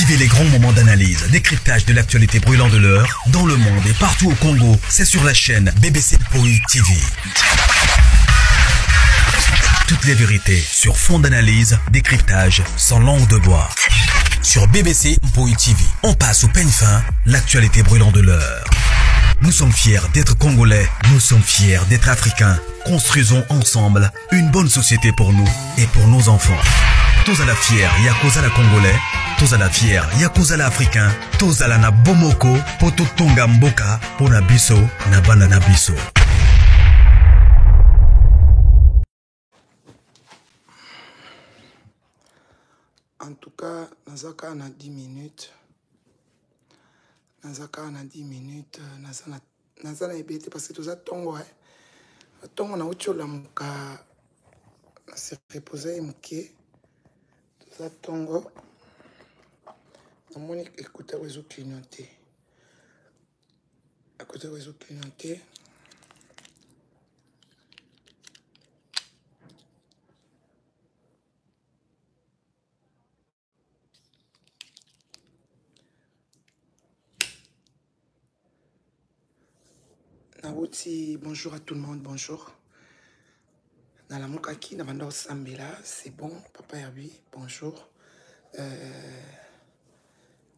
Vivez les grands moments d'analyse, décryptage de l'actualité brûlante de l'heure, dans le monde et partout au Congo. C'est sur la chaîne BBC Poi TV. Toutes les vérités sur fond d'analyse, décryptage, sans langue de bois. Sur BBC Mpoi TV, on passe au peigne fin l'actualité brûlante de l'heure. Nous sommes fiers d'être Congolais, nous sommes fiers d'être Africains. Construisons ensemble une bonne société pour nous et pour nos enfants. Tous à la fière, Yakoza la Congolais, tous à la fière, Yakoza la Africain, tous à la na Bomoko, Poto Tonga Mboka, Pona Biso, na Bana na Biso. En tout cas, naza kaka na 10 minutes. Naza kaka na 10 minutes, naza na naza na ebele te parce que toza ntongo eh. Ntongo nauti olamuka na se repose ye moke. Toza ntongo. Namoni écouteur ezo clignoter. Écouteur ezo clignoter. Nauti, bonjour à tout le monde, bonjour. Nalamukaki, na banda osambela, c'est bon, papa Herbi, bonjour.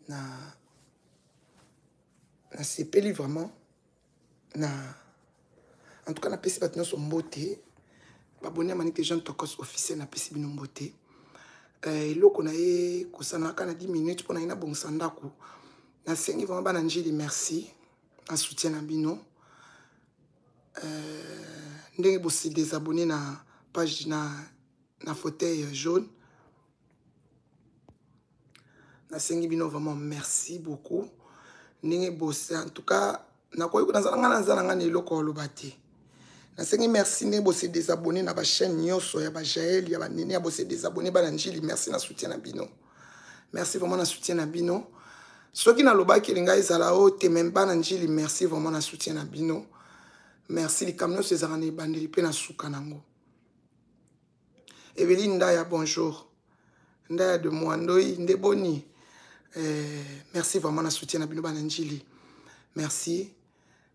Na nasepeli vraiment na en tout cas napesi bato nyonso mbote baboni ya Manike Jean Tokos officiel napesi bino mbote. Eloko na ye kosanaka na 10 minutes mpo na ye nabongisa ndako. Nasengi vraiment bana Njili merci na soutien na bino. Ndenge bosi désabonné na page na fauteuil jaune. Nasengi bino vraiment merci beaucoup. Ndenge bosi en tout cas nakoki nazala nga nazala nga na eloko oloba te. Nasengi merci ndenge bosi désabonné na ba chaîne nyonso ya ba Jaël ya ba Nene ya bosi désabonné bana Njili merci na soutien na bino. Merci vraiment na soutien na bino. Soki nalobaki elinga ezala o te même bana Njili merci vraiment na soutien na bino. Merci likambo nyonso ezalaka na ebandeli pe na suka nango. Evelyne Ndaya bonjour. Ndaya de Mwandoi ndeboni. Merci vraiment na soutien na bino bana Njili. Merci.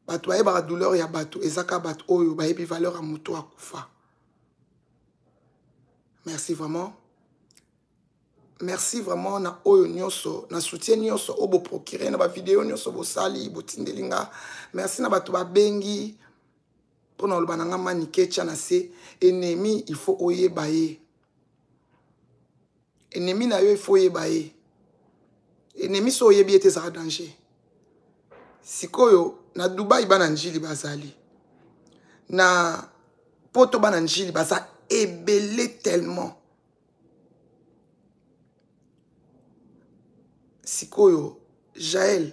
Bato bayebaka douleur ya bato ezaka bato oyo bayebi valeur ya moto akufa. Merci vraiment. Merci vraiment na oyo nyonso, na soutien nyonso oyo bo procurer na ba vidéo nyonso bosali, botindeli nga. Merci na bato babengi mpona koloba na nga Manike tya na se ennemi il faut oyeba ye. Ennemi na yo il faut oyeba ye. Ennemi so oyebi ye te ezalaka danger. Sikoyo na Dubai bana Njili bazali. Na Poto bana Njili baza ebele tellement. Sikoyo Jaël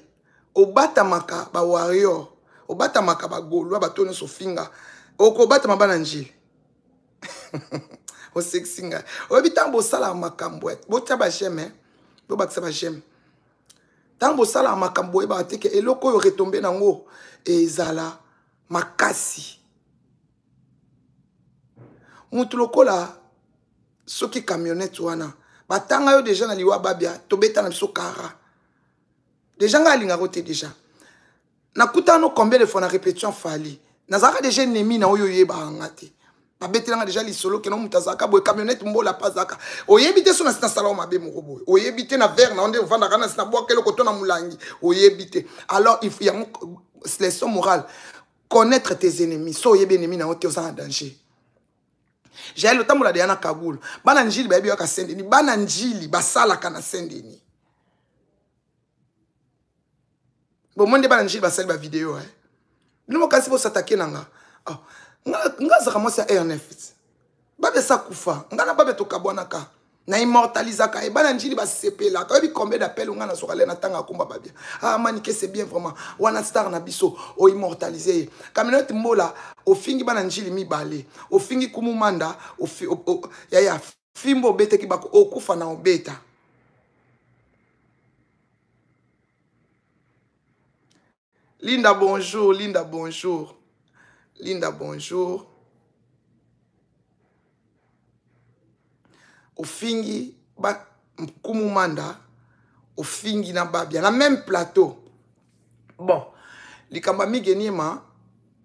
obatamaka ba warrior, obatamaka ba gaulois bato nyonso finga, okobatama bana Njili. Osekisi ngai. Oyebi ntango bosalaka makambo, botia ba j'aime, bobakisa ba j'aime. Ntango bosalaka makambo boyebaka te ke eloko oyo retombe nango ezala makasi. Mutu lokola soki camionnette wana batanga yo déjà na liwa babia tobeta na biso kara. Déjà nga alingako te déjà. Nakutano combien de fois na répétition Fally. Nazalaka déjà ennemi na oyo oyebaka nga te. Babetelanga déjà lisolo ke no mutu azalaka boye camionnette mbola pa azalaka. Oyebi te so na sina sala mabe moko boye. Oyebi te na verre na onde ovandaka na sina bwaka eloko to na mulangi. Oyebi te. Alors il faut yango leçon morale. Connaître tes ennemis. So oyebi ennemi na yo te oza na danger. Jaël otambola deya na Kaboul. Bana Njili bayebi kaka Saint-Denis. Bana Njili basalaka na Saint-Denis. Bon, moi, bana Njili basali ba vidéo, hein. Bino mokasi bo s'attaquer na nga. Oh, nga zaka mwasi ya RNF. Babe sa kufa. Nga na babe tokabwanaka. Na immortalisaka. E bana Njili basepelaka. Oyebi combien d'appels nga na soka le na tanga komba babia. Ah, Manike, c'est bien vraiment. Wana star na biso o immortaliser ye. Camionnette Mbola, ofingi bana Njili mibale. Ofingi Kumumanda, ofi, o, o, ya, ya, fimbo obeteki bako, okufa na obeta. Linda, bonjour. Linda, bonjour. Linda, bonjour. Ofingi ba Kumumanda, Ofingi na Babia na même plateau. Bon, likambo ya Mige Niema,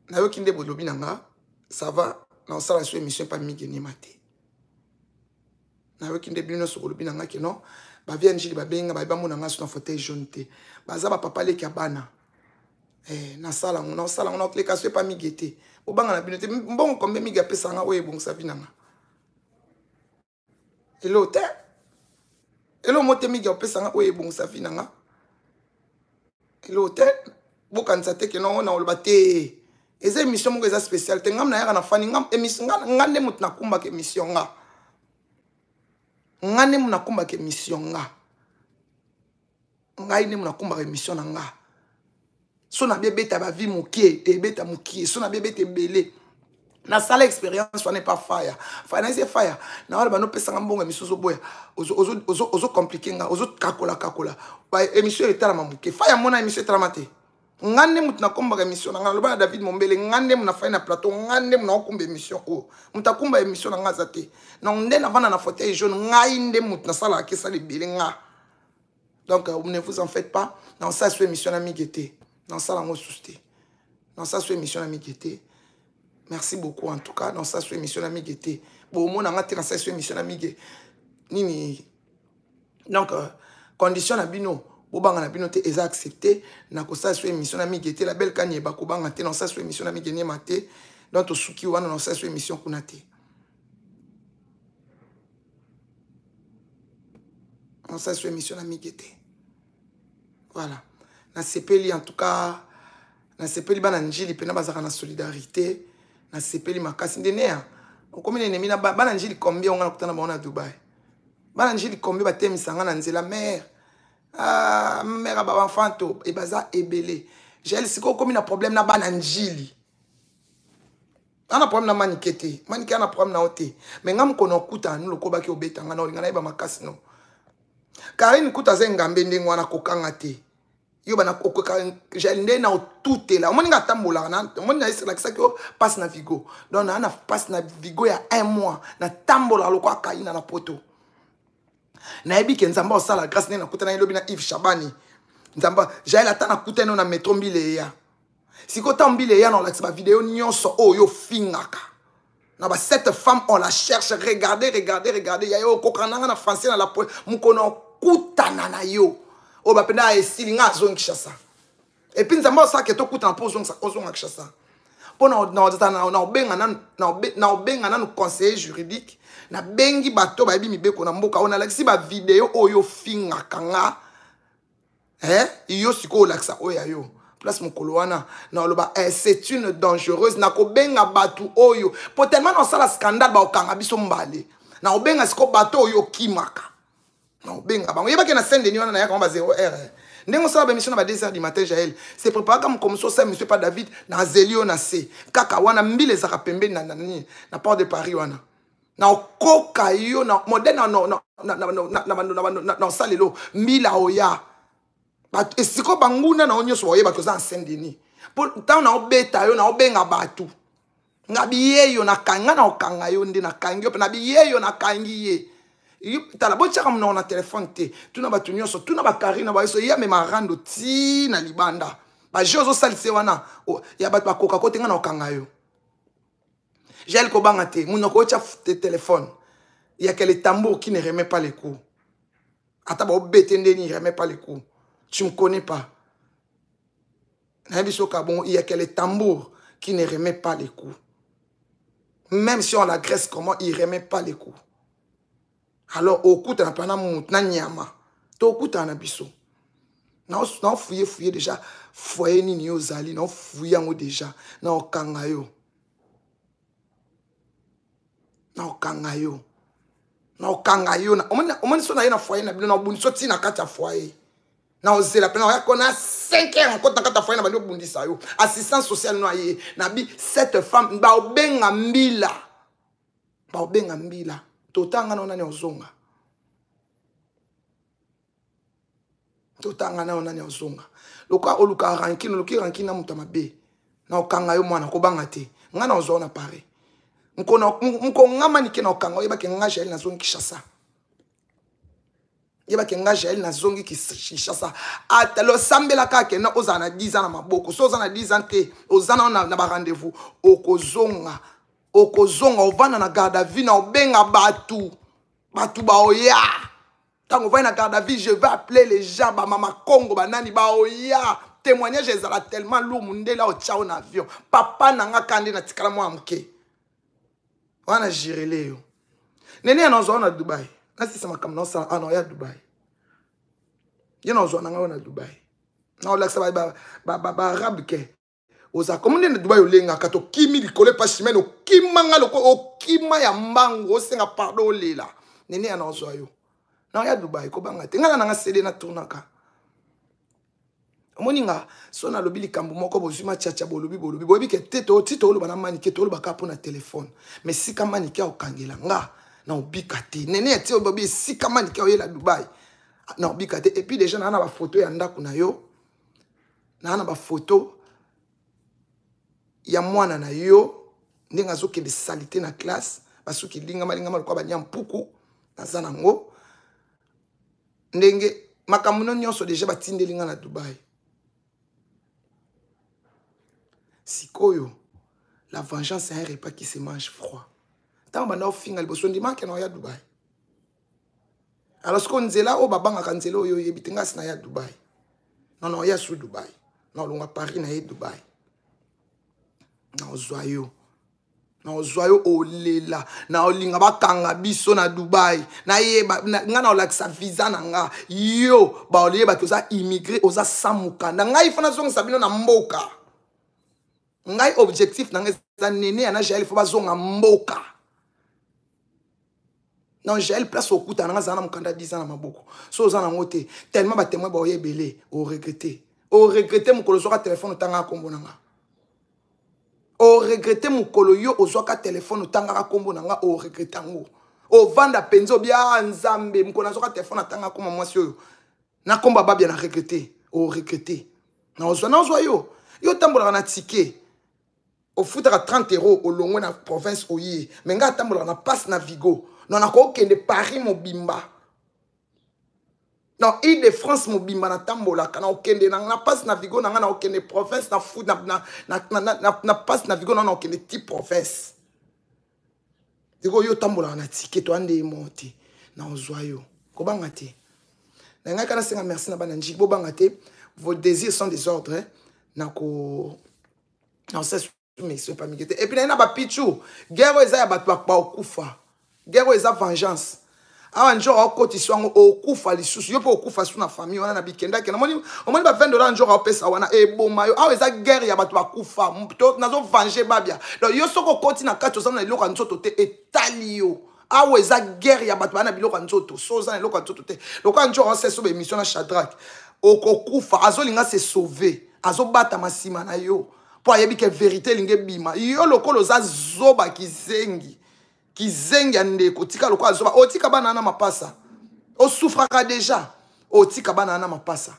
nayoki nde bolobi na nga, ça va, naosala so émission pa Mige Niema te. Nayoki nde bino nyonso bolobi na nga ke non, bavia Njili babengi nga, bayebi bamona nga so na fauteuil jaune te. Baza bapapa leki ya bana. Eh, nasala yango, nasala yango, nakoleka so epa Mige te. Bobanga na bino te. Mbongo combien Mige apesa nga oyo ebongisa vi na nga? Elo te. Elo mo te Mige apesa nga oyo ebongisa vi na nga. Elo te. Bokanisa te ke non, na oloba te. Eza émission moko eza spéciale te. Ngam na yaka na fani, ngam émission, nga, nga nde moto nakumbaka émission nga. Nga nde moto nakumbaka émission nga. Ngai nde moto nakumbaka émission na nga. So na bebeta ba vie mokie, ebeta mokie, so na bebeta ebele. Na sala expérience wana epa fire. Fire na fire. Na wala bano pesa nga mbongo émission ozo boya. Ozo, ozo, ozo, ozo compliquer nga, ozo kakola kakola. Ba émission etala ma mokie. Fire mona émission etala ma te. Nga nde moto nakombaka émission na nga, loba na David Mombele, nga nde moto nafai na plateau, nga nde moto nakokumba émission oyo. Moto akumba émission na nga aza te. Donc nde navanda na fauteuil jaune, ngai nde moto nasalaka kesala ebele nga. Donc ne vous en faites pas, dans ça sous émission na Mige te. Dans ça lango sous te. Dans ça sous émission na Mige te. Merci beaucoup en tout cas, dans ça sous émission na Mige te. Bon mona nga te dans ça sous émission na Mige. Nini. Donc condition na bino bobanga na bino te eza accepté na kosala so émission na Mige te. La belle kanyeba kobanga te dans ça sous émission na Mige niema te. Donc tosuki wana dans ça sous émission kuna te. Dans ça sous émission na Mige te. Voilà. Na sepeli en tout cas, na sepeli bana Njili pena bazaka na solidarité, na sepeli makasi ndene ya. Okomi na ennemi na bana Njili combien on a kutana ba na Dubaï. Bana Njili combien ba temisanga na nzela mère. Ah, mère ba enfanto e baza ebele. Jael siko okomi na problème na bana Njili. Ana problème na Manike te. Manike ana problème na ote. Mais ngam kono kuta nu loko baki obeta nga na olinga na yeba makasi no. Karine kuta ze ngambe ndenge wana kokanga te. Yo bana kokoka Jael nde na otutela. Omoni nga tambola na, omoni na esela kisaki yo passe na Vigo. Donc na na passe na Vigo ya 1 mois na tambola loko akaina na poto. Nayebi ke Nzamba osala grâce nde na kuta na lobi na Yves Chabani. Nzamba Jael ata na kuta no na metro mbile ya. Siko ta mbile ya na olakisa ba vidéo nyonso oyo fingaka. Na ba cette femme on la cherche, regardez, regardez, regardez. Ya yo kokana na français na la mukono kutana na yo. O ba penda esili nga zone Kinshasa. Et puis Nzamba osala ke to kutana po zone ozonga Kinshasa. Po na na na na obenga na na na obenga na conseiller juridique na bengi bato ba yebi mibeko na mboka ona lakisi ba vidéo oyo fingaka nga. Hein? Yo siko olakisa oyo ya yo. Place mokolo wana na oloba, eh, c'est une dangereuse na kobenga batu oyo. Po tellement na osala scandale ba okanga biso mbale. Na obenga siko bato oyo kimaka. Na obenga bango. Yebaki na Saint-Denis wana na yaka ba 0 heure. Ndenge osala ba émission na ba 2 heures du matin Jaël. C'est préparé comme comme ça monsieur pas David na Zelio na C. Kaka wana mbile ezaka pembeni na na nini na port de Paris wana. Na okoka yo na modèle na na na na na na na na na na na salelo mbila oya. Bato esiko banguna na nyonso bayeba toza en Saint-Denis. Po ntango na obeta yo na obenga bato. Nga biyeyo na kanga na okanga yo nde na kangi yo pe na biyeyo na kangi ye. Yo, tala, botiaka monoko na téléphone te. Tuna bato nyonso, tuna ba Karine ba yeso, ya mema rando ti na libanda. Ba jeux ozosalisa wana, o, ya bato bakoka kote nga na okanga yo. Jael kobanga te, monoko otia téléphone. Il y a que le tambour qui ne remet pas les coups. Ata ba obete ndeni, il remet pas les coups. Tu me connais pas. Nayebi soka bon, il y a que le tambour qui ne remet pas les coups. Même si on l'agresse comment, il remet pas les coups. Alors, okuta na pana mutu, na nyama. To okuta na biso. Na os, na fouiller, fouiller déjà. Foyer nini yo zali, na fouiller yango déjà. Na okanga yo. Na okanga yo. Na okanga yo. Na, omoni, omoni so na ye na foyer na bino, na obundisa ti na kati ya foyer. Na ozela pe na oya kona 5 heures encore na kati ya foyer na bandi obundisa yo. Assistance sociale no aye. Na bi cette femme ba obenga mbila. Ba obenga mbila. Totanga na nani ozonga. Totanga na nani ozonga. Loka oluka rancune, oluki rancune na mutu mabe. Na okanga yo mwana kobanga te. Nga na ozona pare. Mko ngama nike na okanga oyeba ke nga Jael na zongi Kinshasa. Yebake nga Jael nazongi Kinshasa. Ata losambela kaka kenda ozala na 10 ans na maboko. So oza na 10 ans te, oza na na ba rendez-vous, okozonga. Okozonga ovanda na garde à vue na obenga batu. Batu baoya. Ntango ovandi na garde à vue, je vais appeler les gens, ba mama Congo, ba nani baoya. Témoignage ezala tellement lourd, mundele otya na avion. Papa na nga kande na tikala mwa moke. Wana jirele yo. Nene ya nazwa na Dubai. Nasisa makambo naosala ah, ya Dubai. Ye nazwa na ngai na Dubai. Naolakisa baarabe ke oza komo nde na Dubai olengaka tokimi likolo epa chimene okima nga loko okima ya mbangu osenga pardon olela. Nene ya nazwa yo. Na ya Dubai kobanga te. Nga na nga CD na tournaka. Omoni nga so nalobi likambo moko bozwi machacha bolobi bolobi boyebi ke te to ti toloba na manike toloba kaka mpona telefone mais sika manike akokangela nga na obika te nene ya ti obobi esika manike oyela Dubai na obika te. Et puis déjà naa na bafoto ya ndako na yo, naa na bafoto ya mwana na yo ndenge azokende salite na classe, basuki lingama lingama lokola banya mpuku naza nango ndenge makambo no nyonso deja batindeli nga na Dubai. Sikoyo la vengeance c'est un repas qui se mange froid. Ntango banda ofinga liboso ndimake na oya Dubai. Alors sikoyo nzela oyo babangaka nzela oyo oyebi te, nga si na ya Dubai. Non, non, ya su Dubai. Na olongwa Paris na ye Dubai. Na ozwa yo. Na ozwa yo olela. Na olinga bakanga biso na Dubai. Na yeba nga na olakisa visa na nga. Yo ba oliyeba ke oza immigré, oza sans mukanda. Ngai fana zongisa bino na mboka. Ngai objectif na ngai eza nene ya na Jael fo bazonga mboka. Non, Jael place okuta na nga zana mukanda 10 ans na maboko. So oza nango te. Tellement ba témoin ba oyebele, o regretter. O regretter mukolo zoka téléphone tanga kombo na nga. O regretter mukolo yo ozwaka téléphone tanga kombo na nga, o regretter ngo. O vanda penzo bia nzambe mukolo azoka téléphone tanga kombo mwasi oyo. Na kombo babia na regretter, o regretter. Na ozwa na ozwa yo. Yo tambolaka na ticket. Ofutaka 30 euros olongwe na province oye. Mais nga tambolaka na passe na Vigo. Non, na kokende Paris mobimba. Non, Île-de-France mobimba na tambolaka na okende na passe na Vigo na nga na okende province na foot na passe na Vigo na na okende ti province. Diko yo tambolaka na ticket to ande monte na ozwa yo. Kobanga te. Na ngai kana senga merci na bana njik bobanga te. Vos désirs sont des ordres hein. Na ko na osesi mission pa mike te. Et puis na ba pichu guerre eza ya bato ba okufa. Guerre eza vengeance. Awa njoka okotisi wango okufa lisusu. Yo pe okufa su na famille wana na bikenda kena. Omoni omoni ba $20 njoka opesa wana eboma yo. Awa eza guerre ya bato bakufa. Nazo venger babia. Donc yo soko okoti na kati oza na eloko ya nzoto te etali yo. Awa eza guerre ya bato bana biloko ya nzoto. So oza na eloko ya nzoto te. Lokola njoka osesa ba émission na Shadrach. Okokufa azolinga se sauver. Azobata masima na yo. Po ayebi ke vérité elingi ebima. Yo lokolo oza zoba kizengi. Kizengi ya ndeko tika lokola zoba. Otika bana na mapasa. Osouffraka déjà. Otika bana na mapasa.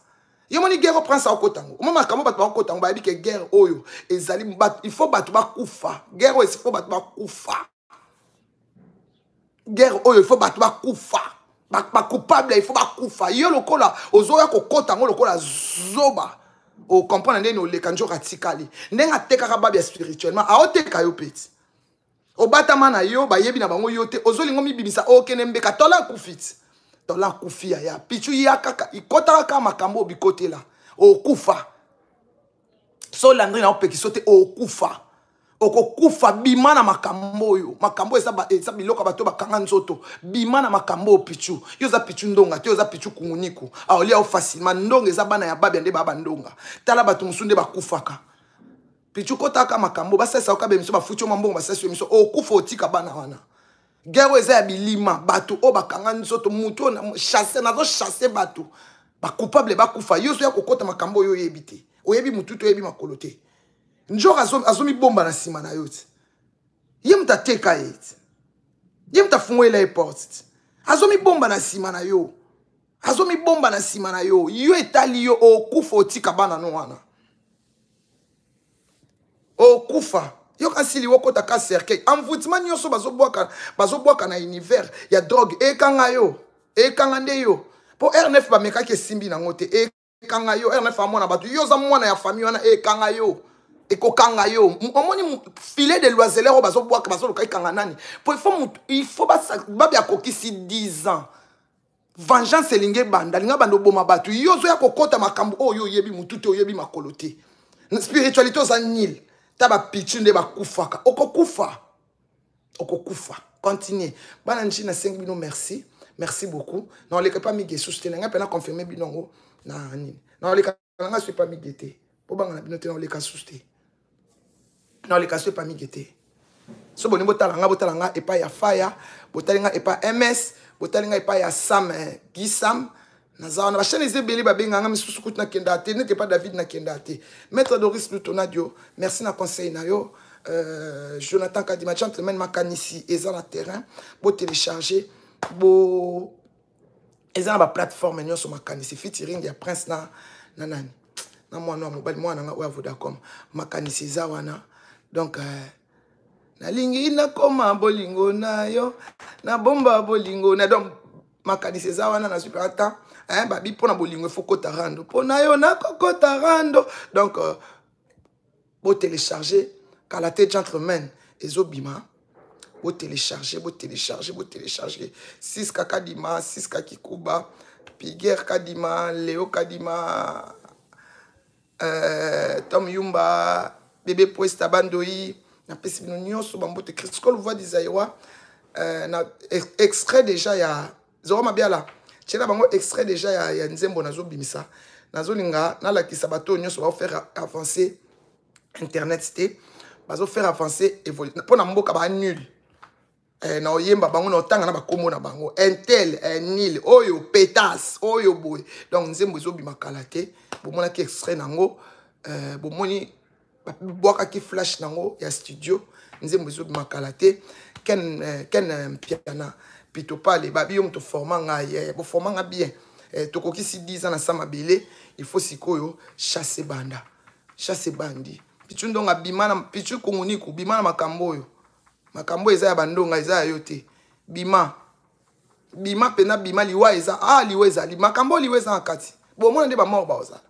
Yo moni guerre prince akotango. Mo makambo bato bakotango bayebi ke guerre oyo ezali il faut bato bakufa. Guerre oyo il faut bato bakufa. Guerre oyo il faut bato bakufa. Ba coupable il faut bakufa. Yo lokola ozoya kokota ngo lokola zoba. O comprendre ndeni oleka njoka tikali. Ndenga tekaka babia spirituellement. Aoteka yo petit. Obatama na yo bayebi na bango yo te ozolingo mibimisa okende mbeka tola kufit. Tola kufi ya ya pichu ya kaka ikota kaka makambo bikotela okufa. So Landry na opekiso te okufa. Okokufa bima na makambo oyo. Makambo eza ba eza biloko bato bakanga nzoto. Bima na makambo pichu. Yo za pichu ndonga te yo za pichu kunguniko. Aolia o facilement ndonga eza bana ya babia nde baba ndonga. Tala bato musunde bakufaka. Pichu kotaka makambo basesa okabe miso bafuti mambongo basesa miso okufa otika bana wana. Guerre eza ya bilima bato oyo bakanga nzoto mutu na chasser nazo chasser bato. Ba coupable bakufa yo so ya kokota makambo oyo oyebi te. Oyebi mutu to oyebi makolo te. Njoka azomi bomba na sima na yo te. Ye mutu ateka ye te. Ye mutu afungolela ye porte te. Azomi bomba na sima na yo. Azomi bomba na sima na yo. Yo etali yo okufa otika bana no wana. Okufa. Yo kasi li wokota ka cercueil. Envoûtement nyonso bazobwaka na univers ya drogue ekanga yo. Ekanga nde yo. Mpo R9 bamekaki esimbi nango te. Ekanga yo R9 amona bato. Yo oza mwana ya famille wana ekanga yo. Ekokanga yo. Omoni filet de loiseleur oyo bazobwaka bazoluka ekanga nani. Po il faut babi akokisi 10 ans. Vengeance elingi ebanda, linga banda oboma bato. Yo ozoya kokota makambo oyo oyebi mutu te, oyebi makolo te. Spiritualité oza nil. Ta ba pichu nde bakufaka. Okokufa. Okokufa. Continue. Bana nji na sengi bino merci. Merci beaucoup. Na oleka pa mige susu te na ngai pe na confirmer bino ngo na nini. Na oleka na ngai suis pas mige te. Po banga na bino te na oleka susu te. Na oleka suis pas mige te. So boni botala nga botala nga epai ya Faya, botali nga epai MS, botali nga epai ya Sam Guy Sam. Naza wana ba chaîne eza ebele babenga nga misusu kutu nakenda te nete pa David nakenda te. Maître Doris Lutonadio, merci na conseil na yo. Jonathan Kadima gentleman makanisi eza na terrain, bo télécharger bo eza na ba plateforme nyonso makanisi featuring ya Prince na na nani na mwana wa mobali mwana nga oyo ya Vodacom makanisi eza wana. Donc nalingi nakoma bolingo na yo nabomba bolingo na donc makanisi eza wana na super ata hein babi pona bolingo il faut kota rando pona yo nakokota rando. Donc bo télécharger kala te gentleman ezobima bo télécharger bo télécharger bo télécharger 6 kakadima 6 kakikuba Piguer Kadima Léo Kadima Tom Yumba Bébé Puesta Bandoi na pesi bino nyonso bambote Christophe Voix du Zaïrois na extrait déjà ya Zoro Mabiala tiela bango extrait déjà ya nzembo nazobimisa nazolinga nalakisa bato nyonso ba faire avancer internet te bazo faire avancer évoluer pona mboka ba nul na oyemba bango na otanga na bakombo na bango intel nil oyo pétasse oyo boye. Donc nzembo ezobima kala te bomonaki extrait nango bomoni bwakaki flash nango ya studio nzembo ezobima kala te. Ken Mpiana pito pale babi yo moto forma ngai bo forma nga bien tokokisi 10 ans na sama belé il faut sikoyo chasser banda chasser bandi pichu ndonga bima na pichu kongoniku bima na makambo oyo makambo eza ya bandonga eza ya yo te bima bima pena bima liwa eza ah liwa ezali makambo liwa eza na kati bomona nde ba mort ba ozala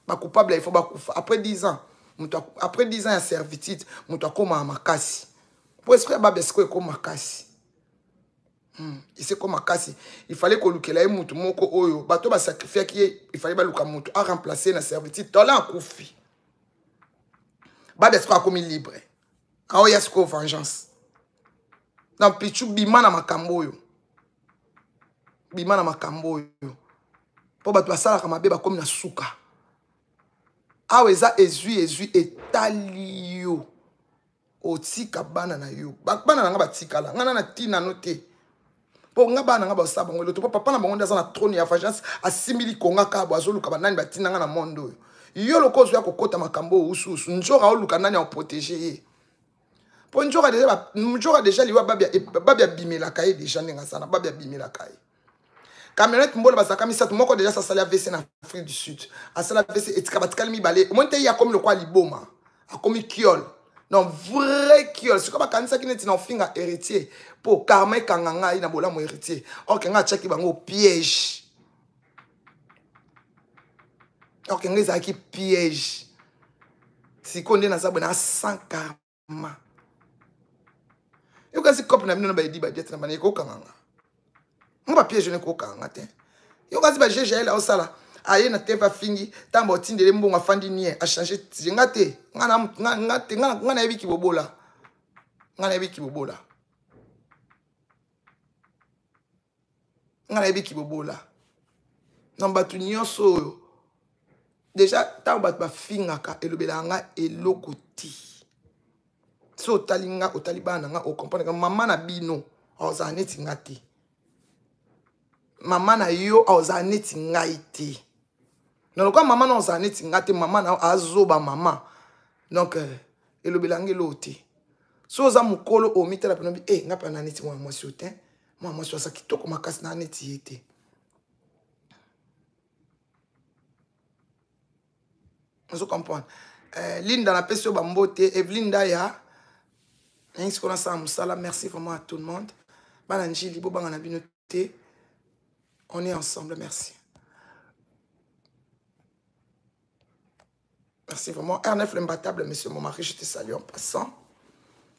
ba coupable il faut bakufa après 10 ans muto après 10 ans ya servitude muto akoma makasi po esprit ba besko ekoma makasi ese koma makasi il fallait kolukela ye mutu moko oyo bato ba sacrifier ki il fallait baluka mutu a remplacer na servitude tola akufi ba besko akomi libre aoya siko vengeance na pichu bima na makambo oyo bima na makambo oyo po bato basalaka mabe bakomi na suka awa eza ezwi ezwi etali yo otika bana na yo bana na nga batikala nga na tina no te po nga bana nga basala bango eloto po papa na bango nde aza na trône ya vengeance asimbi likonga kabo azoluka banani batina nga na monde oyo yo lokozo ya kokota makambo oyo ususu nzoka oluka nani ya protéger ye po nzoka déjà liwa babi abimelaka ye déjà ndenge asala babi abimelaka ye camionnette mbola bazalaka misato moko déjà sasali AVC na Afrique du Sud asala AVC etika batikali mibale omoni te ye akomi lokola liboma akomi kiol non vrai kiol sikoyo bakanisaki neti na ofinga héritier po karma ekanga ngai na bolamu héritier or ke ngai atiaki bango piège or ke ngai ezalaki piège sikoyo nde naza boye na sans karma yokasi cope na bino na bayedi badiete na bana ekokanga nga ngo bapiège wana ekokanga te yokasi bajeje ayela osala aye na te bafingi ntango otindele mbongo afandi nie achange nga te nga te nga nayebi kibobola nga nayebi kibobola nga nayebi kibobola na bato nyonso oyo déjà ntango bato bafingaka elobelaka nga eloko te so otali nga otali bana nga okomprendre mama na bino ozala neti nga te mama na yo ozala neti ngai te na lokola mama na ozala neti nga te mama na azoba mama donc elobelanga eloko te so oza mokolo omitala pena bi nga pena na neti mwana mwasi yo te mwana mwasi aza kitoko makasi na neti ye te ozo comprendre Linda na pesi yo bambote Evelyne Ndaya nangi sikoyo nasala mosala. Merci vraiment à tout le monde bana njili bobanga na bino te on est ensemble merci. Merci vraiment. R9 l'imbattable, monsieur mon mari, je te salue en passant.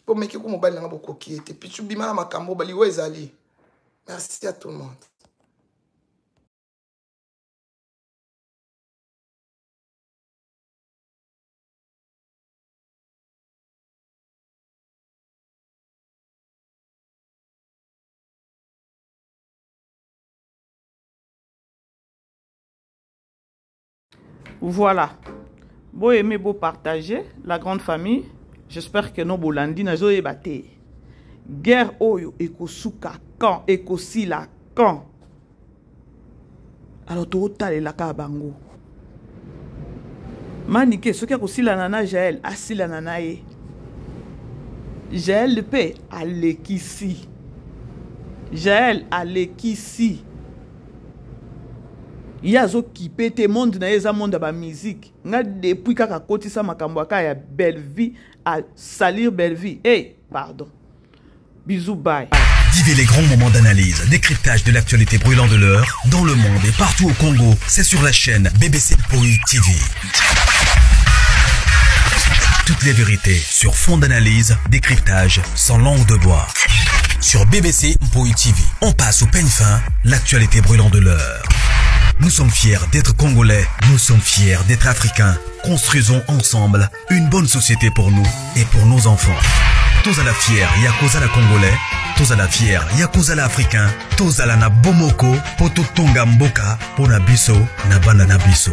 Po meki ku mobali nanga bokoki ete. Pichu bima na makambo bali ezali. Merci à tout le monde. Voilà. Bo aimer, bo partager la grande famille. J'espère que nos bolandi nazoyeba te. Guerre oyo ekosuka quand ekosila quand. Alors totalelaka kaka bango. Manike soki akosilana na Jael asilana na ye. Jael mpe alekisi. Jael alekisi. Ye azokipe te monde na ye eza monde ya bamusike. Nga depuis kaka akotisa makambo aka ya Bellevue a salir Bellevue. Hey, pardon. Bisous, bye. Vivez les grands moments d'analyse, décryptage de l'actualité brûlante de l'heure, dans le monde et partout au Congo. C'est sur la chaîne BBC Mpoi TV. Toutes les vérités sur fond d'analyse, décryptage, sans langue de bois. Sur BBC Mpoi TV, on passe au peigne fin l'actualité brûlante de l'heure. Nous sommes fiers d'être Congolais, nous sommes fiers d'être Africains. Construisons ensemble une bonne société pour nous et pour nos enfants. Tozala fier ya kozala Congolais, tozala fier ya kozala Africain, tozala na bomoko po totonga mboka po na biso na bana na biso.